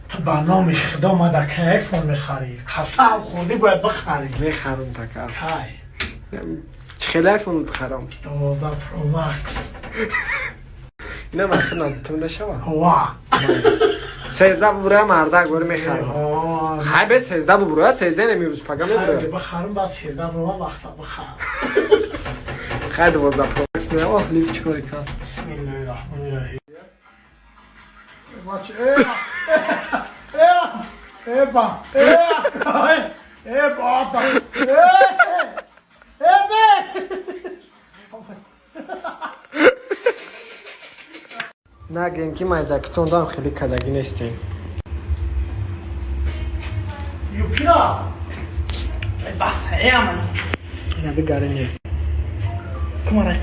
Ту ба номи Худо мада кай айфон мехарӣ? Қасам хӯрдӣ, бояд бихарӣ. Мехарам, така. Кай? Чӣ хеле айфон харам? 12 Pro Max. Ина махи надтум мешава. Ва. 13 бубуроя, мардак бори мехарам. Хай, бе 13 бубуроя, 13 намирӯз пага мебуроя. Бихарам, баъд 13 бубуроя, вақта бихарам. Хай, 12 Pro Max не. Оҳ, лифт чӣ кори кард? Бисмиллоҳи раҳмони раҳим. Еба, еба, еба. Нагем, ки майдакитондам хеле кадагӣ нестем. Юпира. Бас, ама. Ина бигарине. Кумара.